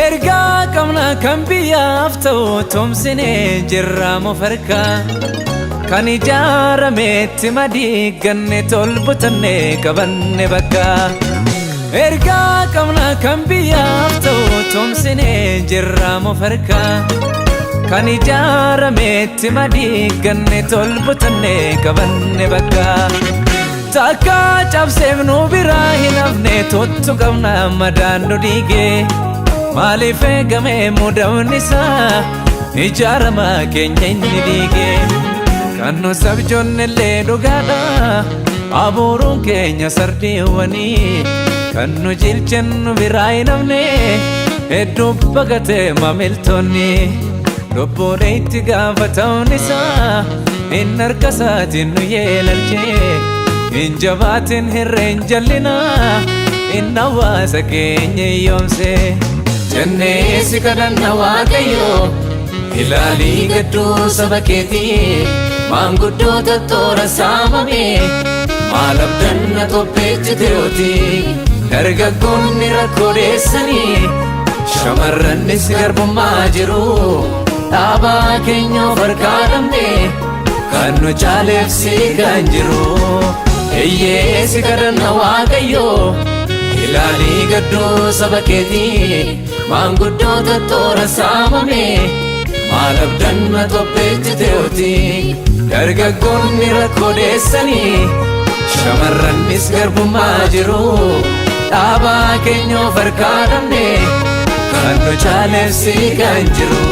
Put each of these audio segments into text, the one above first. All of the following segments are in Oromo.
Ergaa qabna kan biyyaaf ta'u tumsinee jirra mofarkaa. Kan ijaarametti madiiganne tolbutanne qabanne bakka. Ergaa qabna kan biyyaaf ta'u tumsinee jirra mofarkaa. Kan ijaarametti madiiganne tolbutanne qabanne bakka. Takka cabseef nu biraa hin hafne tuttu qabna madaan nu dhiigee. Maaliif eegamee mudamni isaa ijaarama keenya inni diigee. Kan nu sabjoonnellee dhugaadha abuuruun keenya sardiiwwanii. Kan nu jilchannu biraa hin hafne hedduu baqatee maamiltoonni. Lubbuun itti gaafatamni isaa inni harka isaatiin nu yeelalchee. Hin jabaatin hirreen jallinaa inni hawaasa keenya hiyyoomse. Jennee si kadhanna Waaqayyoo ilaalii gadduu saba keetii maanguddoota toora saamame maal abdanna topheechiteyooti dargaggoonni rakkoo dheessanii shamarrannis garbummaa jiru dhaabaa keenya of harkaa dhabne kan nu caaleef si kan jiru eeyyee si kadhanna Waaqayyoo ilaalii gadduu saba keetii maanguddoota toora saamame maal abdanna topheechiteyooti dargaggoonni rakkoo dheessanii shamarrannis garbummaa jiru dhaabaa keenya of harkaa dhabne kan nu caaleef si kan jiru.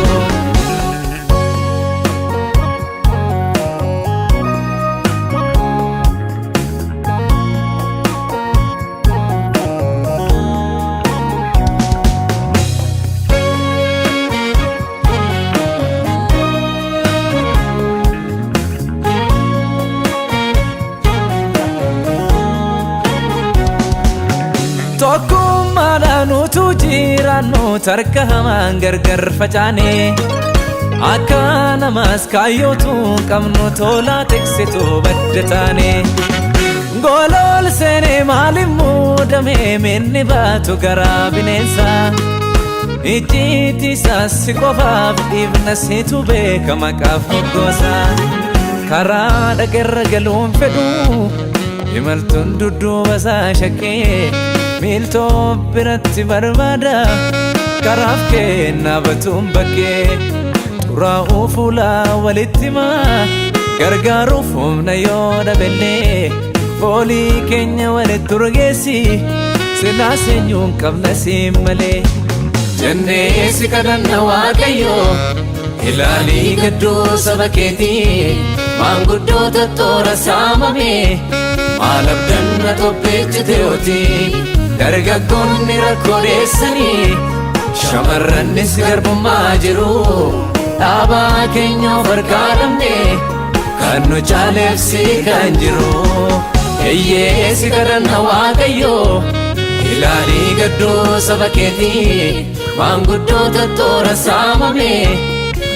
Tokkummaadhaan utuu jiraannu tarka hamaan gargar facaane akka namaas kaayyootu qabnu tolaa tiksitu badda taane. Golool seenee maaliif muudame minni baatu garaa bineensaa. Icciitii isaas si qofaaf dhiifna situ beeka maqaaf moggoosa. Karaa dhaqeerra galuun fedhu imaltuun dudduuba isaa shakkee miiltoo biratti barbaada karaaf kennaa batuun bakkee xuraa'uu fuulaa walitti himaa gargaaruuf humna yoo dhabellee foolii keenya walitti urgeessi silaas eenyuun qabna siin malee. Jennee si kadhanna Waaqayyoo ilaalii gadduu saba keetii maanguddoota toora saamame maal abdanna topheechiteyooti dargaggoonni rakkoo dheessanii shamarrannis garbummaa jiru dhaabaa keenya of harkaa dhabne kan nu caaleef si kan jiru eeyyee si kadhanna Waaqayyoo ilaalii gadduu saba keetii maanguddoota toora saamame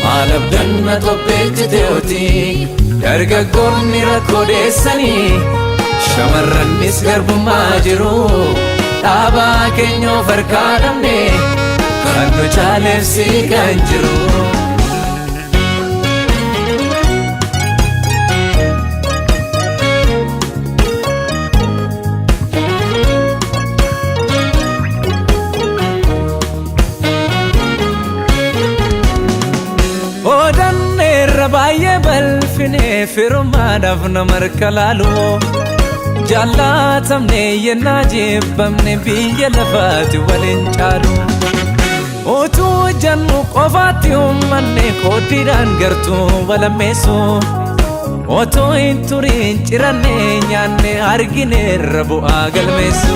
maal abdanna topheechiteyooti dargaggoonni rakkoo dheessanii shamarrannis garbummaa jiru dhaabaa keenya of harkaa dhabne kan nu caaleef si kan jiru. Odanneerra baay'ee balfinee firummaadhaaf nama harka laalu. Jaallatamne yennaa jibbamne biyya lafaati waliin caalu. Utuu jennu qofaatti uummanne qooddiidhaan gartuu walammeessu. Otoo hin turiin ciranne nyaanne argineerra bu'aa galmeessu.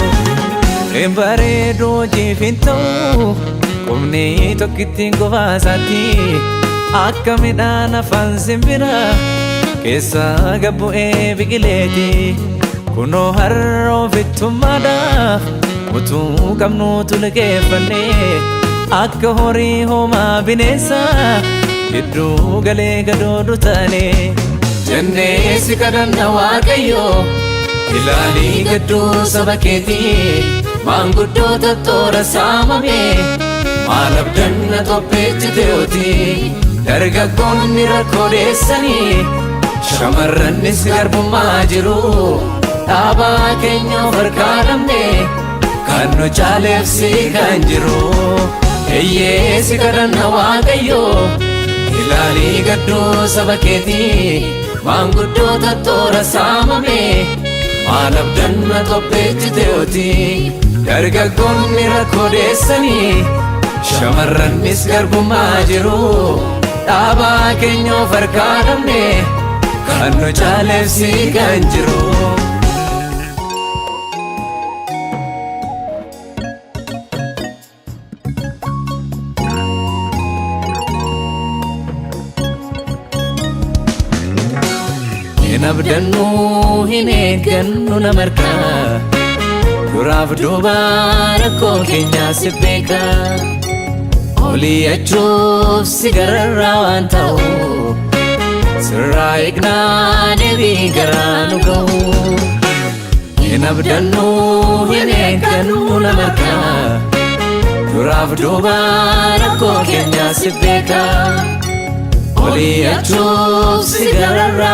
Hin bareedu hojiif hin ta'u qubni tokkittiin qofaasaatti akka midhaan afaan simbira keessa gabbu'ee biqileeti. Kunoo har'a ofittummaadhaaf utuu qabnuutu liqeeffanne akka horii homaa bineensa gidduu galee gadoodu taane. Jennee si kadhanna Waaqayyoo ilaalii gadduu saba keetii maanguddoota toora saamame Maal abdanna topheechiteoti, dargaggoonni rakkoo dheessanii, shamarrannis garbummaa jiru. Dhaabaa keenya of harkaa dhabne, kan nu caaleef si kan jiru. Eeyyee, si kadhanna Waaqayyo, ilaalii gadduu saba keetii, maanguddoota toora saamame. Maal abdanna topheechiteoti, dargaggoonni rakkoo dheessanii, shamarrannis garbummaa jiru. Dhaabaa keenya of harkaa dhabne, kan nu caaleef si kan jiru. Hin abdannu, hin eeggannu nama harkaa, duraaf duuba rakkoo keenyaa si beeka. Olii achuuf si gararraa waan ta'u, sirraa eegnaa deebii garaa nu ga'u. Hin abdannu, hin eeggannu nama harkaa, duraaf duuba rakkoo keenyaa si beeka. Olii achuuf si gararraa